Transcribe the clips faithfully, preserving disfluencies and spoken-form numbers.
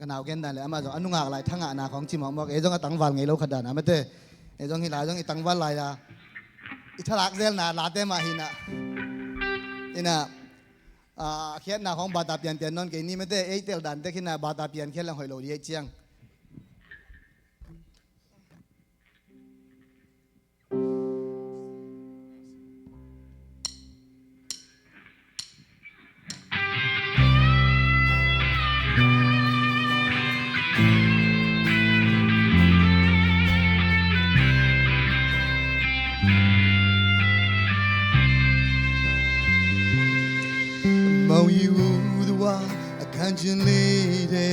ka nau gen dan le amah zong a nungak lai thangahna khawng ci mawkmawk. Ei zong a tangval ngei lo khat dan a mate. Ei zong hi lai zong i tangval lai a i thalak zelna late mah hi na. Ina a khiatna khawng bata pianpian nawn kei ni mate. Ei tel dan tek hi na bata pian khiat leng hoih lo di ei ciang. Mawng yi wu dua a kan chin li de.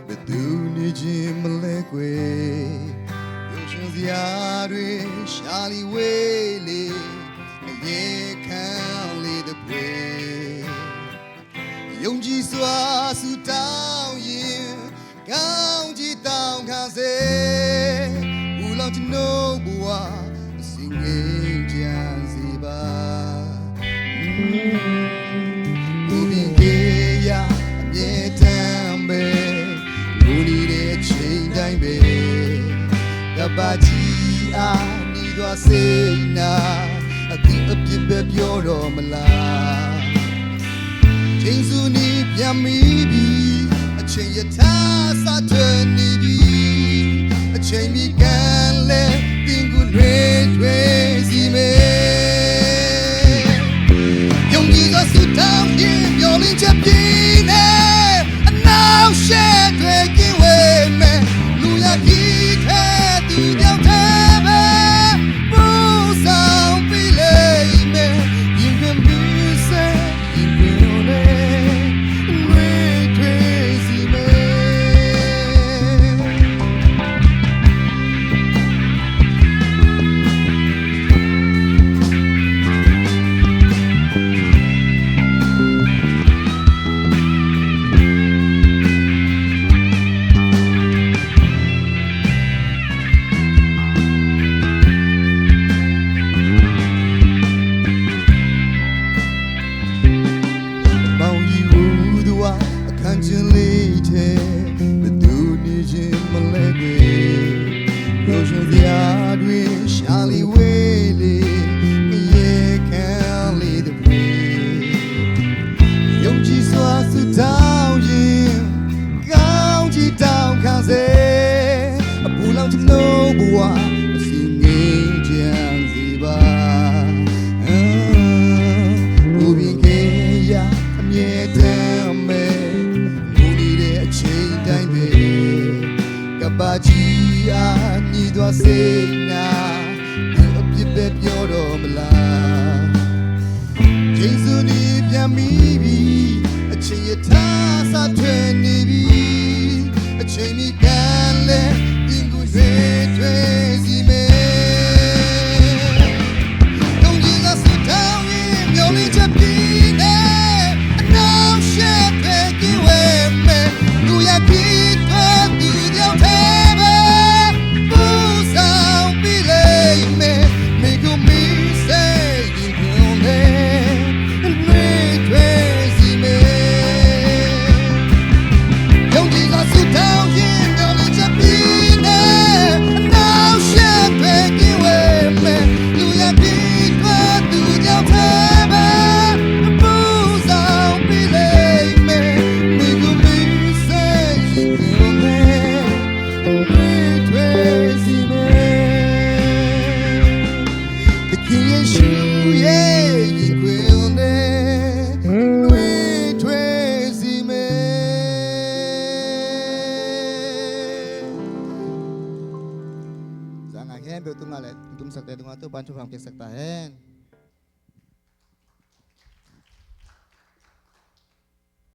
ဘယ်သူနည်းချင်းမလဲကွယ် ပျော်ရွှင်စရာတွေရှာလီဝေးလေ အရေးခံလေတပွဲ ယုံကြည်စွာဆုတောင်းရင် ကောင်းကြီးတောင်းခံစေ ပူလောင်ကျွန်ုပ်ဘဝ အစင်ငြိမ်းချမ်းစေပါ ကိုယ်ပင်ကယ်ရာအမြဲတမ်းပဲ ငိုနေတဲ့အချိန်တိုင်းပဲ ကပ်ပါကြီးအား နေသွားစိတ်နာ အခုအပြစ်ပဲပြောတော့မလား ချိန်စုနေပြန်မိပြီ အချိန်ရထားစထွက်နေပြီ အချိန်မီကံလဲသင်ကူတွေတွေ့စီမယ် ယုံကြည်စွာဆုတောင်းရင်မျှော်လင့်ချက်ပြည့်နဲ့ အနှောင့်အယှက်တွေကင်းဝေးမယ် လူရန်ကြီးထဲသူတစ်ယောက်တည်းပဲ ပို့ဆောင်ပေးလိမ့်မယ် ရင်ခွင်မူးစိမ် ရင်ခွင်လေး နွေထွေးစီမယ် မောင်ရီဝူသူဟာအခန်းချင်လေးထဲဘယ်သူနေချင်းမလဲကွယ် ပျော်ရွှင်စရာတွေရှာလေဝေးလေ ငရဲခံလေတပွဲ ယုံကြည်စွာဆုတောင်းရင် ကောင်းကြီးတောင်းခံစေ အပူလောင်ကျွန်ုပ်ဘဝ အစင်ငြိမ်းချမ်းစေပါ ကိုယ်ပင်ကယ်ရာအမြဲတမ်းပဲ ငိုနေတဲ့အချိန်တိုင်းပဲ ကပ်ပါကြီးအား ညှိသွားစိတ်နာ သူအပြစ်ပဲပြောတော့မလား ချိန်စုနေပြန်မိပြီ အချိန်ရထားစထွက်နေပြီ အချိန်မီကံလဲသင်ကူတွေတွေ့စီမယ် ယုံကြည်စွာဆုတောင်းရင်မျှော်လင့်ချက်ပြည့်နဲ့ အနှောင့်အယှက်တွေကင်းဝေးမယ် သူရန်ကြီးထဲသူတစ်ယောက်တည်းပဲ ပို့ဆောင်ပေးလိမ့်မယ် မေကိုမီးစိမ် နွေထွေးစီမယ် ယုံကြည်စွာဆုတောင်းရင်မျှော်လင့်ချက်ပြည့်နဲ့ အနှောင့်အယှက်တွေကင်းဝေးမယ် သူရန်ကြီးထဲသူတစ်ယောက်တည်းပဲ ပို့ဆောင်ပေးလိမ့်မယ် မေကိုမီးစိမ် နွေထွေးစီမယ် သခင်ယေရှုရဲ့ရင်ခွင်ထဲနွေထွေးစီမယ်။ Za ngah hen beuh tungah le tumsak te tungah Topa'n thupha hong piaksak ta hen.